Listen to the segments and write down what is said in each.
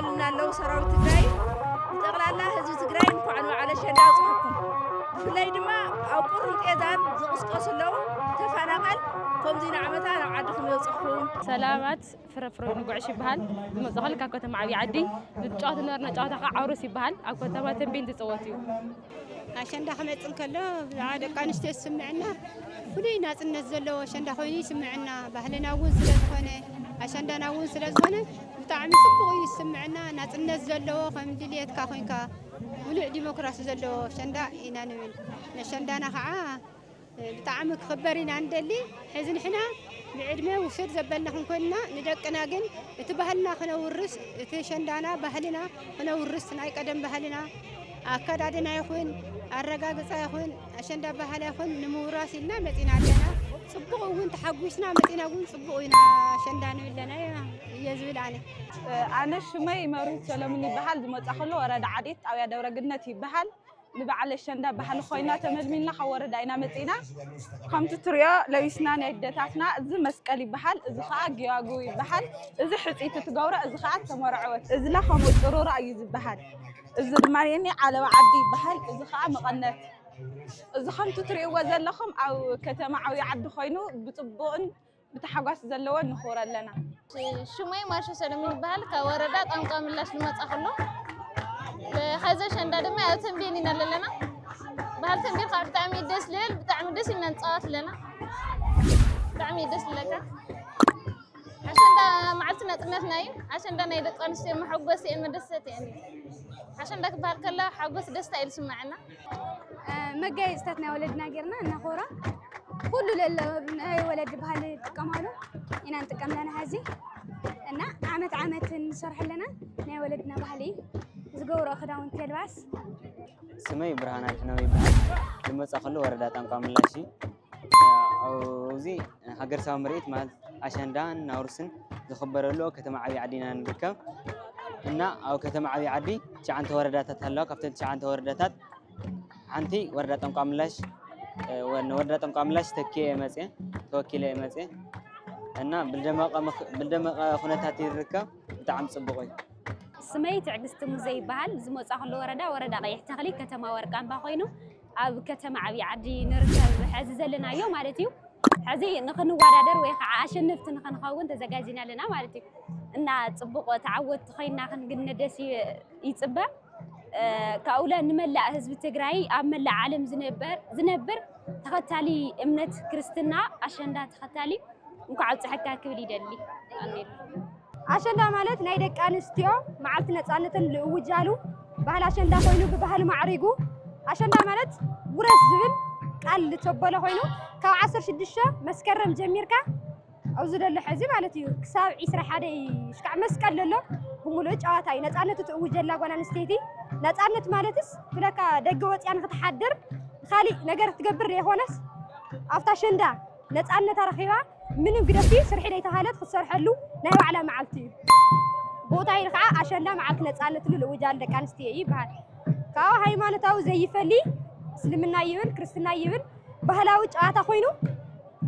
ልና ኣለዉ ሰራዊት ትግራይ፣ ንጠቕላላ ህዝቢ ትግራይ እንኳዕ ንበዓል ኣሸንዳ ኣብፅሐኩም። ብፍላይ ድማ ኣብ ቁርን ጤዛን ዝቕስቀሱ ኣለዉ ተፈናቐል፣ ከምዚ ንዓመታ ናብ ዓድኹም የብፅሕኩም። ሰላማት። ፍረፍረ ንጉዕሽ ይበሃል። ዝመፅእ ከሎ ካብ ከተማ ዓብዪ ዓዲ። ዝጫወት ዝነበርና ጨዋታ ከዓ ዓውርስ ይበሃል። ኣብ ከተማ ተንቤን ዝፅወት እዩ። ኣሸንዳ ክመጽእ እንከሎ ብዛዕባ ደቂ ኣንስትዮ ዝስምዐና ፍሉይ ናጽነት ዘለዎ ኣሸንዳ ኮይኑ ይስምዐና። ባህልና እውን ስለ ዝኾነ፣ ኣሸንዳና እውን ስለ ዝኾነ ብጣዕሚ ጽቡቕ እዩ ዝስምዐና። ናጽነት ዘለዎ ከም ድልየትካ ኮይንካ ምሉእ ዲሞክራሲ ዘለዎ ኣሸንዳ ኢና ንብል። ነሸንዳና ከዓ ብጣዕሚ ክኽበር ኢና ንደሊ። ሕዚ ንሕና ብዕድመ ውሱድ ዘበልና ክንኮንና፣ ንደቅና ግን እቲ ባህልና ክነውርስ፣ እቲ ሸንዳና ባህልና ክነውርስ፣ ናይ ቀደም ባህልና ኣከዳድና ይኹን ኣረጋግጻ ይኹን ኣሸንዳ ባህላ ይኹን ንምውራስ ኢልና መጺና ኣለና። ጽቡቕ እውን ተሓጒስና መጺና እውን ጽቡቕ ኢና ሸንዳ ንብለና እየ ዝብል ኣነ። ኣነ ሽመይ መሩት ሰለሙን ይበሃል። ዝመጻ ከሎ ወረዳ ዓዴት ጣብያ ደብረ ግነት ይበሃል። ንበዓል ኣሸንዳ ባህሊ ኮይና ተመልሚልና ካብ ወረዳ ኢና መጺና። ከምቲ ትሪኦ ለቢስና ናይ ኣደታትና፣ እዚ መስቀል ይበሃል፣ እዚ ኸዓ ጊዋጉው ይበሃል፣ እዚ ሕጽይቲ ትገብሮ፣ እዚ ኸዓ ተመርዐወት፣ እዚ ላ ከምኡ ጭሩራ እዩ ዝበሃል። እዚ ድማ የኒ ዓለባ ዓዲ ይበሃል፣ እዚ ኸዓ መቐነት። እዚ ከምቲ ትሪእዎ ዘለኹም ኣብ ከተማ ዓብዪ ዓዲ ኮይኑ ብጽቡቕን ብታሕጓስ ዘለዎ ንኹብሮ ኣለና። ሽመይ ማርሾ ሰለሙን ይበሃል። ካብ ወረዳ ጣንቋ ምላሽ ልመጻ ከሎ፣ ብሓዚ ኣሸንዳ ድማ ኣብ ተንቤን ኢና ዘለና። ባህሊ ተንቤን ከዓ ብጣዕሚ እዩ ደስ ልብል፣ ብጣዕሚ ደስ ኢልና ንጻወት ኣለና። ብጣዕሚ እዩ ደስ ልብለካ። ኣሸንዳ መዓልቲ ናጽነትና እዩ። ኣሸንዳ ናይ ደቂ ኣንስትዮ መሐጎሲ እየ፣ መደሰቲ እየ። ኣሸንዳ ክበሃል ከሎ ሓጎስ ደስታ እዩ ዝስምዓና። መጋየፅታት ናይ ወለድና ጌርና እናኾራ ኩሉ ለለ ናይ ወለዲ ባህሊ ጥቀማሉ ኢና ንጥቀም ኣለና። ሕዚ እና ዓመት ዓመት ንሰርሕ ኣለና። ናይ ወለድና ባህሊ ዝገብሮ ክዳውንቲ የልባስ። ስመይ ብርሃን ኣድሕኖም ይበሃል። ልመጻ ከሎ ወረዳ ጣንቋ ምላሽ እዩ። ኣብዚ ሃገርሳዊ ምርኢት ማለት ኣሸንዳን ናውርስን ዝኽበረሉ ኣብ ከተማ ዓብዪ ዓዲ ኢና ንርከብ። እና ኣብ ከተማ ዓብዪ ዓዲ ትሽዓንተ ወረዳታት ኣለዋ። ካብተን ትሽዓንተ ወረዳታት ሓንቲ ወረዳ ጠንቋ ምላሽ፣ እ፣ ወ-፣ ንወረዳ ጠንቋ ምላሽ ተኪየ እየ መፅየ፣ ተወኪለ እየ መፅየ። እና ብልደመቐ ምኽ-፣ ብልደመቐ ኩነታት ይርከብ፣ ብጣዕሚ ፅቡቕ እዩ። ስመይ ትዕግስቲ ሙዘ ይበሃል። ዝመጻ ከሎ ወረዳ፣ ወረዳ ቀይሕ ተኽሊ፣ ከተማ ወርቃምባ ኮይኑ፣ ኣብ ከተማ ዓብዪ ዓዲ ንርከብ ሕዚ ዘለናዮ ማለት እዩ። ሕዚ ንኽንወዳደር ወይ ከዓ ኣሸነፍቲ ንኽንኸውን ተዘጋጂና ኣለና ማለት እዩ። እና ጽቡቕ ተዓወትቲ ኮይና ክንግነ ደስ ይ-፣ ይጽበ። እ፣ ካብኡ ለ ንመላእ ህዝቢ ትግራይ ኣብ መላእ ዓለም ዝነበር፣ ዝነብር ተኸታሊ እምነት ክርስትና ኣሸንዳ ተኸታሊ እንኳዕ ኣብፀሐካ ክብል ይደሊ። ኣሜን። ኣሸንዳ ማለት ናይ ደቂ ኣንስትዮ መዓልቲ ነፃነተን ልእውጃሉ ባህሊ ኣሸንዳ ኮይኑ ብባህሊ ማዕሪጉ ኣሸንዳ ማለት ውረስ ዝብል ቃል ልተበሎ ኮይኑ ካብ ዓሰርተ ሽዱሽተ መስከረም ጀሚርካ ኣብዚ ዘሎ ሕዚ ማለት እዩ ክሳብ ዒስራ ሓደ እዩ። እስካዕ መስቀል ዘሎ ብምሉእ ጨዋታ እዩ። ነፃነት ትእውጀላ ጓል ኣንስተይቲ ነፃነት ማለትስ ብለካ ደገ ወፅያ ንክትሓድር ካሊእ ነገር ክትገብር ዘይኮነስ ኣብታ ኣሸንዳ ነፃነታ ረኺባ ምንም ግደፊ ስርሒ ዘይተሃለት ክትሰርሐሉ ናይ ባዕላ መዓልቲ እዩ። ብኡ ተባሂሉ ከዓ ኣሸንዳ መዓልቲ ነፃነት ኢሉ ልእውጃል ደቂ ኣንስትዮ እዩ ይበሃል። ካብኡ ሃይማኖታዊ ዘይፈሊ እስልምና ይብል ክርስትና ይብል ባህላዊ ጨዋታ ኮይኑ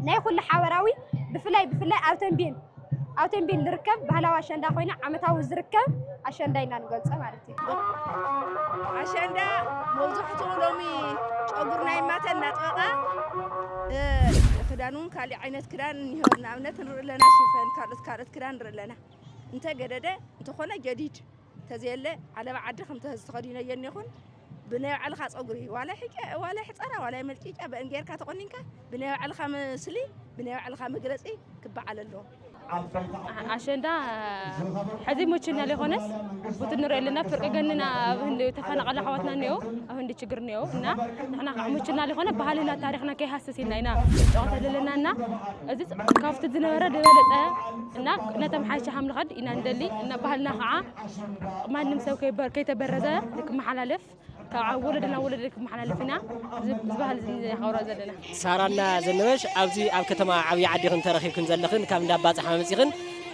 ናይ ኩሉ ሓበራዊ ብፍላይ ብፍላይ ኣብ ተንቤን ኣብ ተንቤን ዝርከብ ባህላዊ ኣሸንዳ ኮይኑ ዓመታዊ ዝርከብ ኣሸንዳ ኢና ንገልፆ ማለት እዩ። ኣሸንዳ መብዛሕትኡ ሎሚ ጨጉርና ይማተ እናጥበቓ፣ እ፣ ክዳን እውን ካሊእ ዓይነት ክዳን እኒሆ። ንኣብነት ንርኢ ኣለና ሽፈን፣ ካልኦት ካልኦት ክዳን ንርኢ ኣለና። እንተገደደ እንተኾነ ጀዲድ እንተዘየለ ዓለባ ዓዲ ከምቲ ሕዚ ተኸዲኖ እየን ይኹን ብናይ ባዕልኻ ጸጉሪ ዋላ ሕጨ-፣ ዋላ ሕጸራ ዋላ መልጭጫ ብእን ጌርካ ተቆኒንካ ብናይ ባዕልኻ ምስሊ ብናይ ባዕልኻ መግለጺ ክበዓል ኣለዎ። ኣሸንዳ ሕዚ ምቹና ዘይኮነስ፣ ቡቲ ንሪኦ ኣለና፣ ፍርቂ ገንና ኣብ ህንዲ ተፈናቐሉ ኣሕዋትና እኒኦ፣ ኣብ ህንዲ ችግር እኒኦ እና ንሕና ከዓ ምቹና ዘይኮነ ባህልና ታሪኽና ከይሃስስ ኢልና ኢና ንጫወት ዘለና እና እዚ ካብቲ ዝነበረ ዝበለፀ እና ነተምሓይሸ ሃምልኸድ ኢና ንደሊ እና ባህልና ከዓ ማንም ሰብ ከይበ-፣ ከይተበረዘ ንክመሓላለፍ ካብ ወለዶ ናብ ወለዶ ክመሓላለፍ ኢና ዝ-፣ ዝበሃል እዚ ንኸብሮ ዘለና። ሳራና ዘነበሽ፣ ኣብዚ ኣብ ከተማ ዓብዪ ዓዲ ክን ተረኺብክን ዘለኽን፣ ካብ እንዳ ኣባፅሓ መፂኽን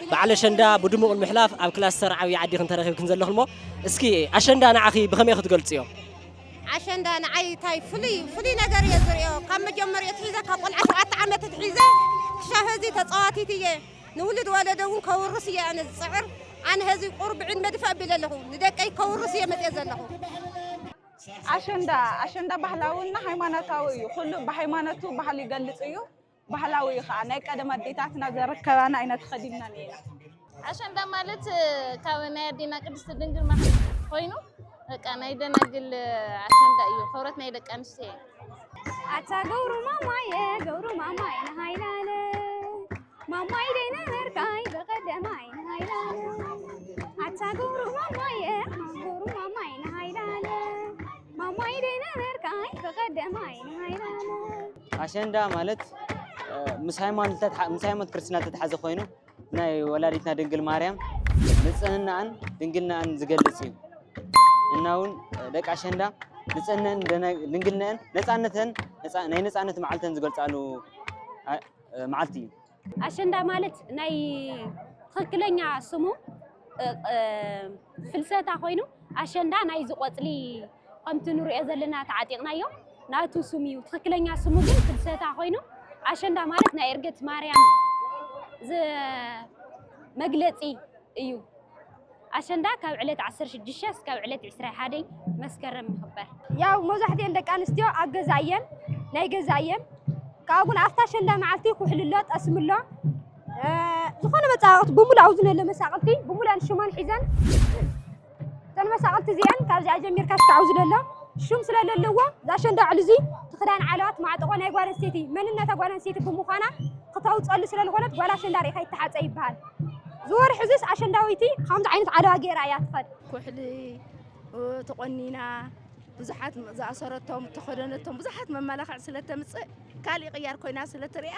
በዓል ኣሸንዳ ብድሙቕ ንምሕላፍ ኣብ ክላስተር ዓብዪ ዓዲ ክን ተረኺብክን ዘለኽን እሞ፣ እስኪ ኣሸንዳ ንዓኺ ብኸመይ ክትገልፅዮ? ኣሸንዳ ንዓይ እንታይ ፍሉይ፣ ፍሉይ ነገር እየ ዝርእዮ። ካብ መጀመርያ ኣትሒዘ፣ ካብ ቆልዓ ሸውዓተ ዓመት ኣትሒዘ ክሻብ ሕዚ ተፃዋቲት እየ። ንውሉድ ወለዶ እውን ከውርስ እየ ኣነ ዝፅዕር። ኣነ ህዚ ቁሩብ ዕድመ ድፋእ ቢለ ኣለኹ። ንደቀይ ከውርስ እየ መፅየ ዘለኹ። ኣሸንዳ ኣሸንዳ ባህላዊና ሃይማኖታዊ እዩ። ኩሉ ብሃይማኖቱ ባህሉ ይገልጽ እዩ። ባህላዊ እዩ ከዓ ናይ ቀደም ኣዴታትና ዘረከባና ኣይነት ተኸዲንናን ኢና። ኣሸንዳ ማለት ካብ ናይ ኣዴና ቅድስቲ ድንግል ማርያም ኮይኑ በቃ ናይ ደናግል ኣሸንዳ እዩ። ክብረት ናይ ደቂ ኣንስትዮ እዩ። ኣታ ገብሩ ማማየ ገብሩ ማማይ ንሃይላለ ማማይ ደይ ነበርካይ ብቐደማይ ንሃይላለ ኣታ ገብሩ ማማየ ገብሩ ማማይ ንሃይላለ ማማይ ደይ ነበርካይ ብቐደማይ ንሃይላለ ኣሸንዳ ማለት እ፣ ምስ ሃይማኖት ተትሓ- ምስ ሃይማኖት ክርስትና ተተሓዘ ኮይኑ ናይ ወላዲትና ድንግል ማርያም ንጽህናኣን ድንግልናኣን ዝገልጽ እዩ። እና እውን እ፣ ደቂ ኣሸንዳ ንጽህነን ደነ- ድንግልነን ነጻነተን ነጻ- ናይ ነጻነት መዓልተን ዝገልጻሉ እ፣ መዓልቲ እዩ። ኣሸንዳ ማለት ናይ ትኽክለኛ ስሙ እ፣ እ፣ ፍልሰታ ኮይኑ ኣሸንዳ ናይዚ ቆፅሊ ከምቲ ንሪኦ ዘለና ተዓጢቕናዮ ናቱ ስም እዩ። ትኽክለኛ ስሙ ግን ፍልሰታ ኮይኑ ኣሸንዳ ማለት ናይ እርገት ማርያም ዝ- መግለፂ እዩ። ኣሸንዳ ካብ ዕለት ዓሰርተ ሽዱሽተ እስካብ ዕለት ዕስራ ሓደ መስከረም ይኽበር። ያው መብዛሕትኤን ደቂ ኣንስትዮ ኣብ ገዛ እየን ናይ ገዛ እየን። ካብኡ ግን ኣብታ ኣሸንዳ መዓልቲ ኩሕሊ ኣሎ፣ ጠስሚ ኣሎ፣ እ፣ ዝኾነ መፃወቕቲ ብሙሉ ኣብዚ ነሎ መሳቕልቲ ብሙሉኣን ሽመን ሒዘን እተን መሳቕልቲ እዚኣን ካብዚኣ ጀሚርካ እስካብ ኣብዚ ዘሎ ሹም ስለ ዘለዎ እዛ ኣሸንዳ ዕሉ እዚ እቲ ክዳን ዓለዋት ማዕጠቖ ናይ ጓል ኣንስተይቲ መንነታ ጓል ኣንስተይቲ ብምዃና ክተውፀሉ ስለ ዝኾነት ጓል ኣሸንዳ ርኢኻ ይተሓፀ ይበሃል። ዝወርሒ እዚስ ኣሸንዳዊቲ ከምዚ ዓይነት ዓለዋ ገይራ እያ ትኸድ። ኩሕሊ እ፣ ተቆኒና ብዙሓት ዝኣሰረቶም ተኸደነቶም ብዙሓት መመላኽዕ ስለ ተምፅእ ካሊእ ቅያር ኮይና ስለ ትሪኣ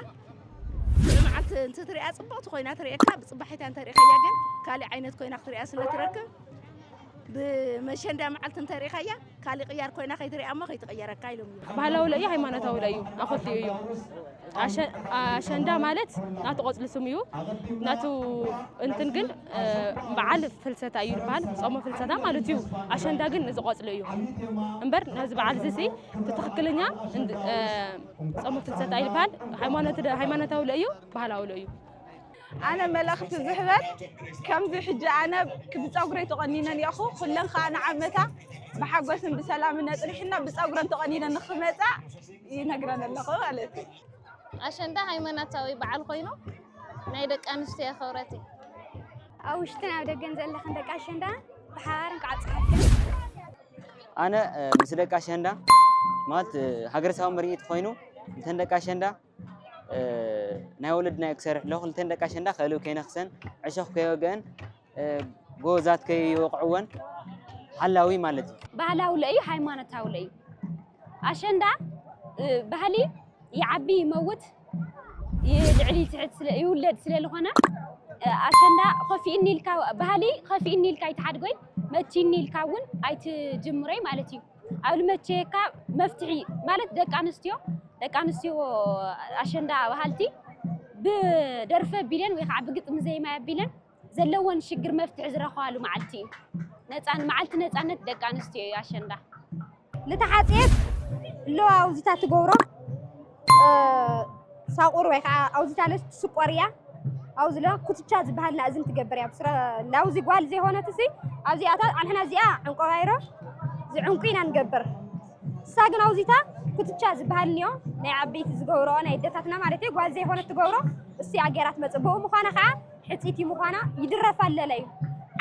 ሽዑ መዓልቲ እንትትሪኣ ፅብቕቲ ኮይና ትሪእካ ብፅባሒታ እንተሪእካያ ግን ካሊእ ዓይነት ኮይና ክትሪኣ ስለ ትረክብ ብመሸንዳ መዓልቲ እንተሪእካያ ካሊእ ቅያር ኮይና ከይትሪኣ እሞ ከይትቕየረካ ኢሎም እዮም። ባህላዊ ለዩ ሃይማኖታዊ ለዩ ኣኸልቲኡ እዩ። ኣሸ- ኣሸንዳ ማለት ናቱ ቆፅሊ ስም እዩ። ናቱ እንትን ግን እ፣ በዓል ፍልሰታ እዩ ዝበሃል። ጾመ ፍልሰታ ማለት እዩ። ኣሸንዳ ግን እዚ ቆፅሊ እዩ እምበር ነዚ በዓል እዚ ሲ ትኽክለኛ እንድ- እ፣ ጾመ ፍልሰታ ይበሃል። ሃይማኖት ደ- ሃይማኖታዊ ለዩ ባህላዊ ለዩ። ኣነ መልእኽቲ ዝህበን ከምዚ ሕጂ ኣነ ብፀጉረይ ተቖኒነ እኒኦኹ ኩለን ከዓ ንዓመታ ብሓጎስን ብሰላምን ነፅንሕና ብፀጉረን ተቖኒነ ንክመፃ ይነግረን ኣለኹ ማለት እዩ። ኣሸንዳ ሃይማኖታዊ በዓል ኮይኑ ናይ ደቂ ኣንስትዮ ክብረት እዩ። ኣብ ውሽጥን ኣብ ደገን ዘለኽን ደቂ ኣሸንዳ ብሓባር እንኳዕ ኣብፀሐክን። ኣነ እ፣ ምስ ደቂ ኣሸንዳ ማለት እ፣ ሃገረሰባዊ ምርኢት ኮይኑ እተን ደቂ ኣሸንዳ እ፣ ናይ ወለድና ክሰርሕ ኣለኹ ክልተን ደቂ ኣሸንዳ ከልብ ከይነኽሰን ዕሾኽ ከይወገአን እ፣ ጎዛት ከይወቕዕወን ሓላዊ ማለት እዩ። ባህላዊ ለዩ ሃይማኖታዊ ለዩ ኣሸንዳ እ፣ ባህሊ ይዓቢ ይመውት ይልዕል ይትሕት ስለ ይውለድ ስለ ዝኾነ እ፣ ኣሸንዳ ከፊእኒ ኢልካ ባህሊ ከፊእኒ ኢልካ ኣይትሓድጎይ መቺኒ ኢልካ እውን ኣይትጅምሮይ ማለት እዩ። ኣብ ልመቸየካ መፍትሒ ማለት ደቂ ኣንስትዮ ደቂ ኣንስትዮ ኣሸንዳ በሃልቲ ብደርፊ ኣቢለን ወይ ከዓ ብግጥሚ ዜማ ኣቢለን ዘለወን ሽግር መፍትሒ ዝረኽባሉ መዓልቲ እዩ። ነፃን መዓልቲ ነፃነት ደቂ ኣንስትዮ እዩ ኣሸንዳ። ልተሓፅየት ኣለዋ ኣውዚታ ትገብሮ እ፣ ሳቑር ወይ ከዓ ኣውዚታ ለስ ትስቆር እያ። ኣውዚ ለ ኩትቻ ዝበሃል ናእዝን ትገብር እያ። ብስረ ላውዚ ጓል ዘይሆነት ሲ ኣብዚኣታ ኣንሕና እዚኣ ዕንቆባይሮ ዝዕንቁ ኢና ንገብር። እሳ ግን ኣውዚታ ኩትቻ ዝበሃል እኒኦ ናይ ዓበይቲ ዝገብርኦ ናይ ኣደታትና ማለት እዩ ጓል ዘይሆነት ትገብሮ እሱ ኣገይራ ትመፅእ። ብኡ ምዃና ከዓ ሕፅይቲ ምዃና ይድረፍ ኣለለ እዩ።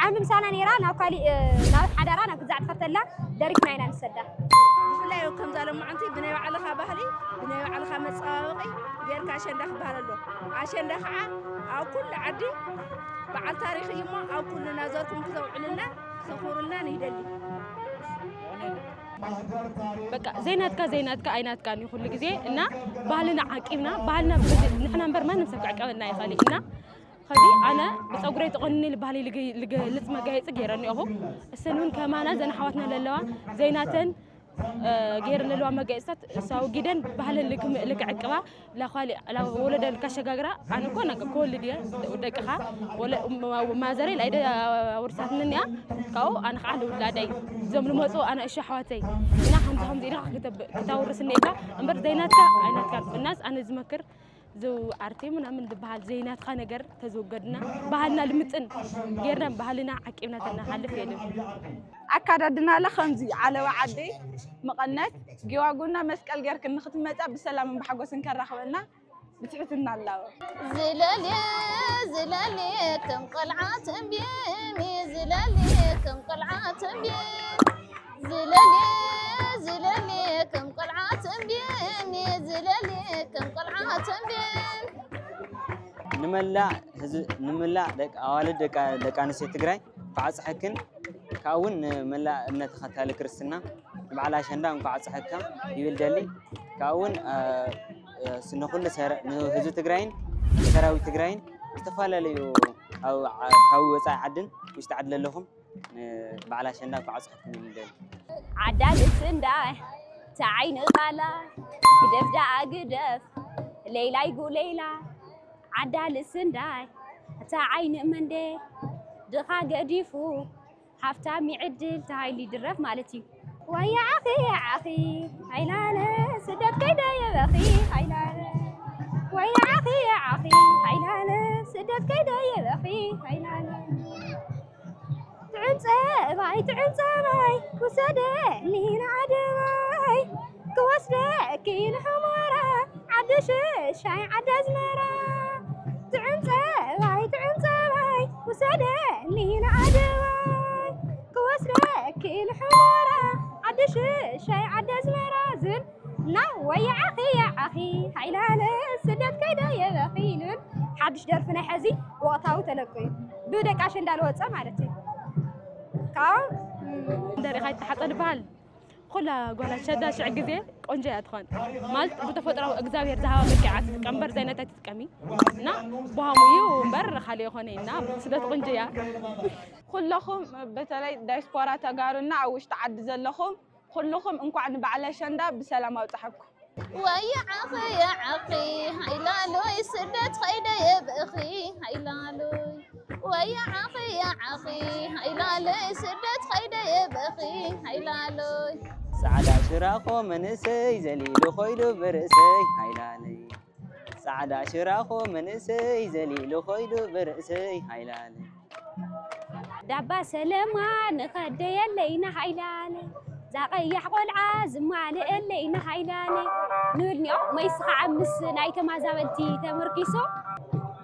ዓሚ ምሳና ነይራ ናብ ካሊእ እ፣ ናብ ሓዳራ ናብ ግዛዕ ትኸፍተላ ደሪፍና ኢና ንሰዳ። ብፍላይ ከምዛ ሎማዓንቲ ብናይ ባዕልኻ ባህሊ ብናይ ባዕልኻ መፀባበቒ ጌርካ ኣሸንዳ ክበሃል ኣሎ። ኣሸንዳ ከዓ ኣብ ኩሉ ዓዲ በዓል ታሪኽ እዩ እሞ ኣብ ኩሉ ናዘርኩም ክተውዕሉልና ክተኽብሩልና ንይደሊ። በቃ ዘይናትካ ዘይናትካ ኣይናትካን እዩ ኩሉ ግዜ እና ባህልና ዓቂብና ባህልና ብግዜ ንሕና እምበር ማንም ሰብ ክዕቀበልና ይኽእል እዩ እና ከዚ ኣነ ብፀጉረይ ተቆኒነ ኢሉ ባህሊ ልግ- ልገልፅ መጋየፂ ገይረ እኒኦኹ እሰን እውን ከማና ዘን ኣሕዋትና ለለዋ ዘይናተን እ፣ ገይረ ለለዋ መጋየፅታት እሳ ወጊደን ባህለን ልክም- ልክዕቅባ ላኳሊ ወለደ ልካሸጋግራ ኣነ እኮ ነገ ክወልድ እየ ደቅኻ ወለ- ማ- ማዘረይ ላይደ ኣውርሳትኒ እኒኣ ካብኡ ኣነ ከዓ ልውላደይ እዞም ልመፁ ኣናእሽቱ ኣሕዋተይ እና ከምዚ ከምዚ ኢልካ ክተብ- ክታውርስ እኒኤካ እምበር ዘይናትካ ኣይናትካን እናስ ኣነ ዝመክር ዘው ኣርቴ ምናምን ዝበሃል ዘይናትኻ ነገር ተዘወገድና፣ ባህልና ልምጥን ጌርና፣ ባህልና ዓቂብና ተናሓልፍ የለን። ኣካዳድናለ ከምዚ ዓለባ ዓደይ መቐነት ጊዋጉና መስቀል ጌርክን ንክትመጻ ብሰላምን ብሓጎስን ከራኽበና ብትሕትና ኣላቦ። ዝለልየ ዝለልየ ከም ቆልዓ ተንቢኒ ዝለልየ ከም ቆልዓ ተንቢኒ ዝለልየ ዝለልየ ከም ቆልዓ ተንቢኒ ዝለልየ ከም ቆልዓ ተንቢኒ ንመላእ ህዝቢ ንመላእ ደቂ ኣዋልድ ደቂ ደቂ ኣንስትዮ ትግራይ እንኳዕ ኣብፀሐክን። ካብኡ እውን ንመላእ እምነት ተኸታሊ ክርስትና ንበዓል ኣሸንዳ እንኳዕ ኣብፀሐካ ይብል ደሊ። ካብኡ እውን ንኩሉ ንህዝቢ ትግራይን ንሰራዊት ትግራይን ዝተፈላለዩ ካብ ወፃኢ ዓድን ውሽጢ ዓዲ ዘለኹም ንበዓል ኣሸንዳ እንኳዕ ኣብፀሐኩም ይብል ደሊ። ዓዳ ልስንዳይ ተዓይኒ ቃላ ግደፍ ደኣ ግደፍ ሌላይ ጉሌላ ዓዳ ልስንዳይ ተዓይኒ መንዴ ድኻ ገዲፉ ሃብታም ይዕድል ተባሂሉ ይድረፍ ማለት እዩ። ወያዓኺ ያዓኺ ሃይላለ ስደት ከይደ የበኺ ሃይላለ ወያዓኺ ያዓኺ ሃይላለ ስደት ከይደ የበኺ ሃይላለ ትዕንፀባይ ትዕንፀባይ ውሰደኒ ንዓደባይ ክወስደኪ ንሑመራ ዓዲ ሽሻይ ዓዲ ኣዝመራ ትዕንፀባይ ትዕንፀባይ ውሰደኒ ንዓደባይ ክወስደኪ ንሑመራ ዓዲ ሽሻይ ዓዲ ኣዝመራ ዝብል እና ወያዓኺ ያዓኺ ሃይላለ ስደት ከይደ የበኺ ንብል ሓድሽ ደርፊ ናይ ሐዚ ወቕታዊ ተለቆ እዩ። ብደቂ ኣሸንዳ ዝወፀ ማለት እዩ። ካብ እንደሪኻ ይተሓፀ ዝበሃል ኩላ ጓል ኣሸንዳ ሽዕ ግዜ ቆንጆ እያ ትኾን ማለት ብተፈጥሮ እግዚኣብሔር ዝሃባ መልክዕ እያ ትጥቀም እምበር ዘይነት ኣይትጥቀሚ እና ብሃሙ እዩ እምበር ካልእ ይኾነ እና ስደት ቆንጆ እያ። ኩለኹም በተለይ ዳያስፖራ ተጋሩና ኣብ ውሽጢ ዓዲ ዘለኹም ኩልኹም እንኳዕ ንበዓል ኣሸንዳ ብሰላም ኣብፀሐኩም። ወያዓኺ ያዓኺ ሃይላሎይ ስደት ኸይደ የብእኺ ሃይላሎይ ወያዓኺ ያዓኺ ሃይላሎይ ስደት ኸይደ የብእኺ ሃይላሎይ ፃዕዳ ሽራኾ መንእሰይ ዘሊሉ ኮይዱ ብርእሰይ ሃይላለይ ፃዕዳ ሽራኾ መንእሰይ ዘሊሉ ኮይዱ ብርእሰይ ሃይላለይ ዳባ ሰለማ ንኸደየለይ ንሃይላለ ዛቐያሕ ቆልዓ ዝማልእለይ ንሃይላለ ንብል ኒኦ መይስ ከዓ ምስ ናይ ተማዛበልቲ ተመርኪሶ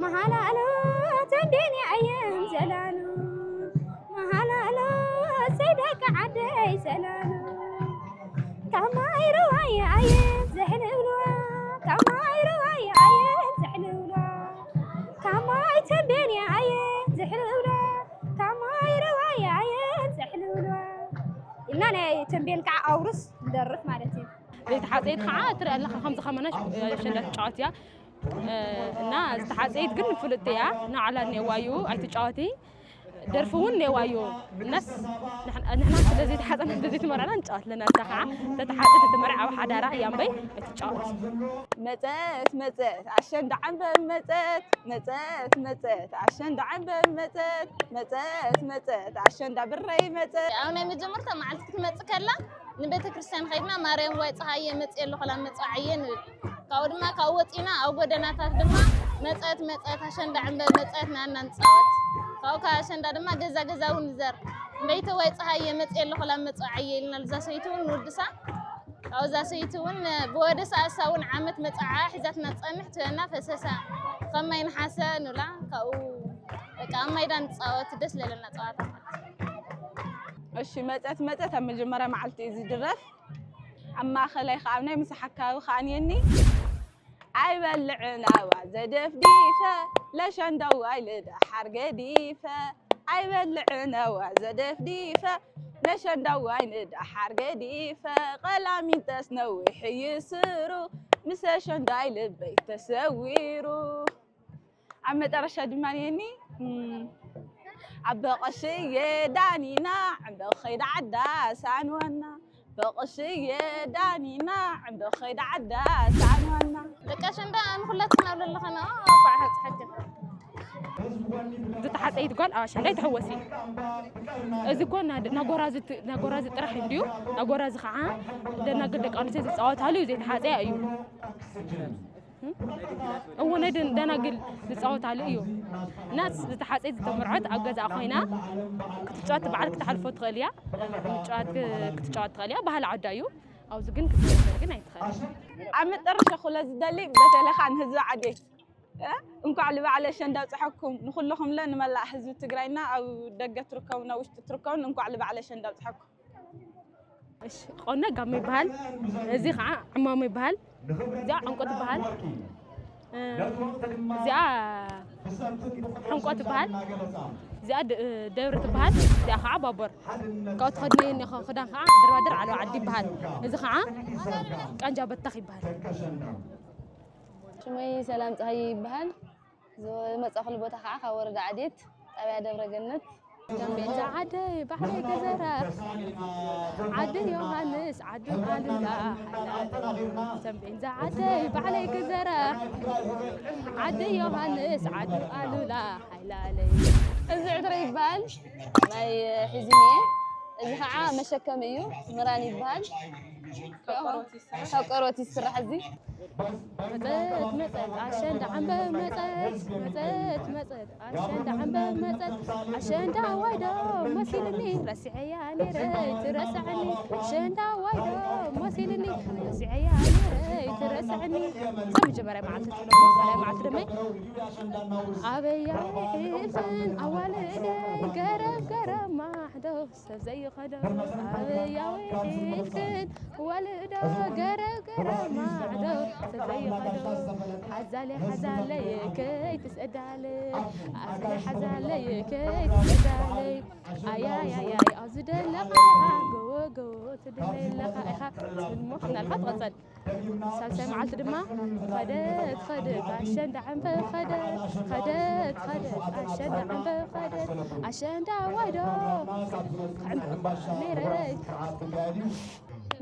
መሃላሎ ተንቤን ኣየም ዘላሉ መሃላሎ ሰይደቂ ዓደይ ዘላሉ ካብ ማይ ሩዋየ ኣየም ዘሕልብልዋ ካብ ማይ ሩዋየ ኣየም ዘሕልብልዋ ካብ ማይ ተንቤን ኣየ ዘሕልብላ ካብ ማይ ረዋየ ኣየ ዘሕልብላ ኢልና ናይ ተንቤን ከዓ ኣውርስ ንደርፍ ማለት እዩ። ዘይተሓፀየት ከዓ ትርኢ ኣለኻ ከምዚ ከማና ኣሸንዳ ትጫወት እያ እና ዝተሓፀየት ግን ፍልጥቲ እያ ናዕላ እኒአዋ እዩ ኣይትጫወቲ ደርፊ እውን እኒአዋ እዩ እናስ ንሕና ስለዘይተሓፀና ስለዘይትመርዓና ንጫወት ኣለና እዛ ከዓ ተተሓፀት እቲ መርዓ ኣብ ሓዳራ እያ እምበይ ኣይትጫወት መፀት መፀት ኣሸንዳ ዓንበብ መፀት መፀት መፀት ኣሸንዳ ዓንበብ መፀት መፀት መፀት ኣሸንዳ ብረይ መፀት ኣብ ናይ መጀመርታ መዓልቲ ክትመፅእ ከላ ንቤተ ክርስቲያን ከይድና ማርያም ዋይ ፀሃየ መፅእ ኣለኹ ላ መፅዋዕየ ንብል ካብኡ ድማ ካብኡ ወፂና ኣብ ጎደናታት ድማ መፀት መፀት ኣሸንዳ ዕንበብ መፀት ናና ንፃወት ካብኡ ካብ ኣሸንዳ ድማ ገዛ ገዛ እውን ንዘር እምበይቲ ዋይ ፀሃየ መፅእ ኣለኹ ላ መፅዋዕየ ኢልና ልዛ ሰይቲ እውን ንውድሳ ኣብዛ ሰይቲ እውን ብወደ ሰኣሳ እውን ዓመት መፅዓ ሒዛትና ትፀንሕ ትበና ፈሰሳ ከም ማይ ነሓሰ ንብላ ካብኡ በቃ ኣብ ማይዳ ንፃወት ደስ ለለና ፀዋታ ማለት እዩ። እሺ መፀት መፀት ኣብ መጀመርያ መዓልቲ እዩ ዝድረፍ ኣብ ማእኸላይ ከዓ ኣብ ናይ ምሳሕ ኣካባቢ ከዓ ንየኒ ኣይበልዕን ኣዋ ዘደፍዲፈ ለሸንደዋይ ልደሓር ገዲፈ ኣይበልዕን ኣዋ ዘደፍዲፈ ነሸንዳዋይ ንደሓር ገዲፈ ቀላሚንተስ ነዊሕ ይስሩ ምስ ኣሸንዳይ ልበይ ተሰዊሩ ኣብ መጠረሻ ድማ ነኒ ኣብ በቐሽየ ዳኒና ዕምበ ኸይዳ ዓዳ ሳንወና በቐሽየ ዳኒና ዕምበ ኸይዳ ዓዳ ሳንወና ደቂ ኣሸንዳ ንኹላትና ኣብ ለለኸና እንኳዕ ሓፅሐክን ዝተሓፀይት ጓል ኣብ ኣሸንዳይ ትሕወሲ እዚ እኮ ናጎራዚ ጥራሕ እንድዩ ናጎራዚ ከዓ ደናግል ደቂ ኣንስትዮ ዝፃወታሉ እዩ ዘይተሓፀያ እዩ እዎ ናይ ደን- ደናግል ዝፃወታሉ እዩ። እና ዝተሓፀየት ዝተመርዐት ኣብ ገዛኣ ኮይና ክትጫወት በዓል ክትሓልፎ ትኽእል እያ። ምጫወት ክ- ክትጫወት ትኽእል እያ። ባህሊ ዓዳ እዩ። ኣብዚ ግን ክትነበር ግን ኣይትኽእል። ኣብ መጠረሻ ኩለ ዝደሊ በተለኻ ንህዝቢ ዓደይ እ? እንኳዕ ልበዓል ኣሸንዳ ኣብፀሐኩም ንኩልኹም ለ ንመላእ ህዝቢ ትግራይና ኣብ ደገ ትርከቡን ኣብ ውሽጢ ትርከቡን እንኳዕ ልበዓል ኣሸንዳ ኣብፀሐኩም። እሺ፣ ቆነ ጋሞ ይበሃል። እዚ ከዓ ዕማሞ ይበሃል። እዚኣ ዕንቆ ትበሃል። እ፣ እዚኣ ሕንቆ ትበሃል። እዚኣ ድ- ደብሪ ትበሃል። እዚኣ ከዓ ባቦር። ካብኡ ተኸድነዮ እኒኦ ክዳን ከዓ ድርባድር ዓለዋ ዓዲ ይበሃል። እዚ ከዓ ቃንጃ በታኽ ይበሃል። ሽመይ ሰላም ፀሃየ ይበሃል። ዝመፃእኩሉ ቦታ ከዓ ካብ ወረዳ ዓዴት፣ ጣብያ ደብረ ገነት። ተንቤን ዝዓደይ ባሕረይ ክዘራ፣ ዓዲ ዮሃንስ፣ ዓዲ ኣሉላ፣ ሓይላለ። ተንቤን ዝዓደይ ባሕረይ ክዘራ፣ ዓዲ ዮሃንስ፣ ዓዲ ኣሉላ፣ ሓይላለይ። እዚ ዕትሮ ይበሃል። ናይ ሒዝኒ እየ። እዚ ከዓ መሸከሚ እዩ። ምራን ይበሃል። ካብ ቆርበት ይስራሕ እዚ። መጸት መጸት ኣሸንዳ ዓምበብ መጸት፣ መጸት መጸት ኣሸንዳ ዓምበብ መጸት፣ ኣሸንዳ ዋይዶ መሲልኒ ረሲዐያ ነይረ ኣይትረስዐኒ፣ ኣሸንዳ ዋይዶ መሲልኒ ረሲዐያ ነይረ ኣይትረስዐኒ። ሰብ መጀመርያ መዓልቲ ትብሎ፣ ካልኣይ መዓልቲ ደመይ ኣበያ ሒልፍን ኣዋልደይ ገረብ ገረብ ማሕዶ ሰብ ዘይኸዶ ኣበያዊ ሒልክን ወልዶ ገረብ ገረብ ማዕዶ ሰብ ዘይኸዶ ሓዛለይ ሓዛለይ ከይትስእዳለይ ሓዛለይ ሓዛለይ ከይትስእዳለይ ኣያያያይ ኣብዚ ደለኻ ኢኻ ጎቦ ጎቦ ትድለይ ኣለኻ ኢኻ ትብል እሞ ናልካ ትቐጸል። ሳልሳይ መዓልቲ ድማ ኸደት ኸደት ኣሸንዳ ዕምበብ ኸደት ኸደት ኸደት ኣሸንዳ ዕምበብ ኸደት ኣሸንዳ ዋይዶ ክዕምበብ ነይረ።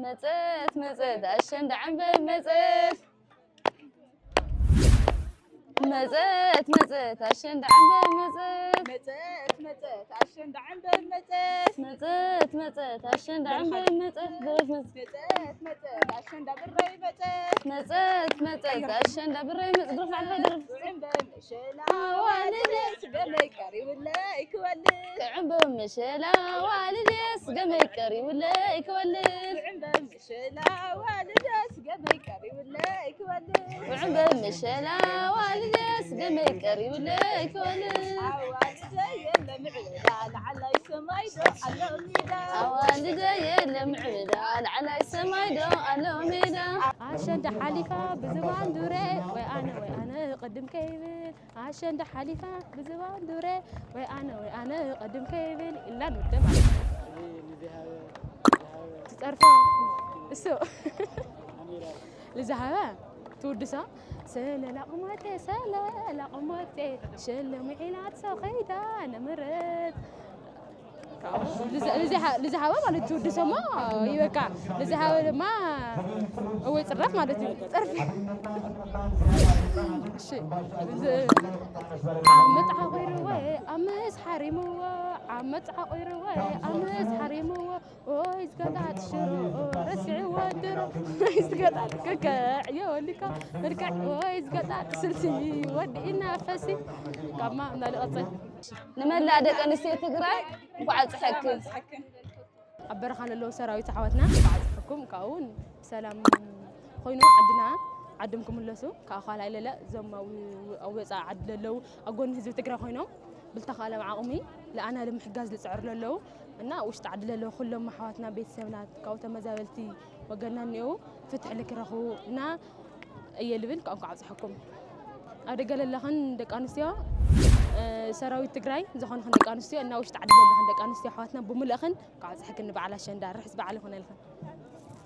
መጸት መጸት ኣሸንዳ ዕምበብ መጸት መጸት መጸት ኣሸንዳ ዕምበብ መጸት መጸት መጸት ኣሸንዳ ዕምበብ መጸት መጸት መጸት ኣሸንዳ ዕምበብ መጸት ደረፍ መጸት መጸት መጸት ኣሸንዳ ብረይ መጸት መጸት መጸት ኣሸንዳ ብረይ መጸት ደረፍ ዓድኻ ደረፍ ዕምበብ መሸላ ዋልደስ ገመይ ቀሪብለይ ክወልድ ዕምበብ መሸላ ዋልደስ ገመይ ቀሪብለይ ክወልድ ዕምበብ መሸላ ዋልደስ ገመይ ቀሪብለይ ክወልድ ዕምበብ መሸላ ዋልደስ ገመይ ቀሪብለይ ክወልድ ኣዋልደ የለ ምዕበዳ ላዕላይ ሰማይ ዶ ኣሎ ሜዳ ኣዋልደ የለ ምዕበዳ ላዕላይ ሰማይ ዶ ኣሎ ሜዳ ኣሸንዳ ሓሊፋ ብዝባን ዱረ ወይ ኣነ ወይ ኣነ ቅድም ከይብል ኣሸንዳ ሓሊፋ ብዝባን ዱረ ወይ ኣነ ወይ ኣነ ቅድም ከይብል ኢልና ንውደ ማለት እዩ። ትጸርፎ እሱ ልዝሃበ ትውድሶ ሰለላ ቁመቴ ሰለላ ቁመቴ ሸለሙ ሒላት ሰው ከይዳ ንምረት ልዝሃበ ማለት ትውድሶ እሞ ይበቃ። ልዝሃበ ድማ እወይ ጽራፍ ማለት እዩ። ጸርፊ እሺ ዓመት ዓቑርዎ ኣምስ ሓሪምዎ ዓመት ዓቑርዎ ኣምስ ሓሪምዎ ኦይ ዝገጣጥ ሽሮ ረሲዕዎ ድሮ ኦይ ዝገጣጥ ክክዕ የወሊካ መልክዕ ኦይ ዝገጣጥ ስልሲ ወዲእና ፈሲ ካብማ እናልቐጽል ንመላእ ደቂ ኣንስትዮ ትግራይ እንኳዕ ኣብፀሐክን። ኣብ በረኻ ለለዉ ሰራዊት ኣሕዋትና እንኳዕ ኣብፀሐኩም። ካብኡ እውን ብሰላም ኮይኑ ዓድና ዓድም ክምለሱ ካብ ኳላይ ለለ እዞም ኣብ ወፃኢ ዓዲ ለለዉ ኣብ ጎኒ ህዝቢ ትግራይ ኮይኖም ብልተኻእሎም ዓቕሚ ለኣና ንምሕጋዝ ዝፅዕሩ ለለዉ እና ውሽጢ ዓዲ ለለዉ ኩሎም ኣሕዋትና ቤተሰብና ካብኡ ተመዛበልቲ ወገንና እኒአው ፍትሒ ልክረኽቡ እና እየ ልብል። እንኳዕ ኣብፀሐኩም። ኣብ ደገ ለለኽን ደቂ ኣንስትዮ ሰራዊት ትግራይ ዝኾንኽን ደቂ ኣንስትዮ እና ውሽጢ ዓዲ ለለኽን ደቂ ኣንስትዮ ኣሕዋትና ብምልእኽን እንኳዕ ኣብፀሐክን። ንበዓል ኣሸንዳ ርሕስ በዓል ይኾነልኽን።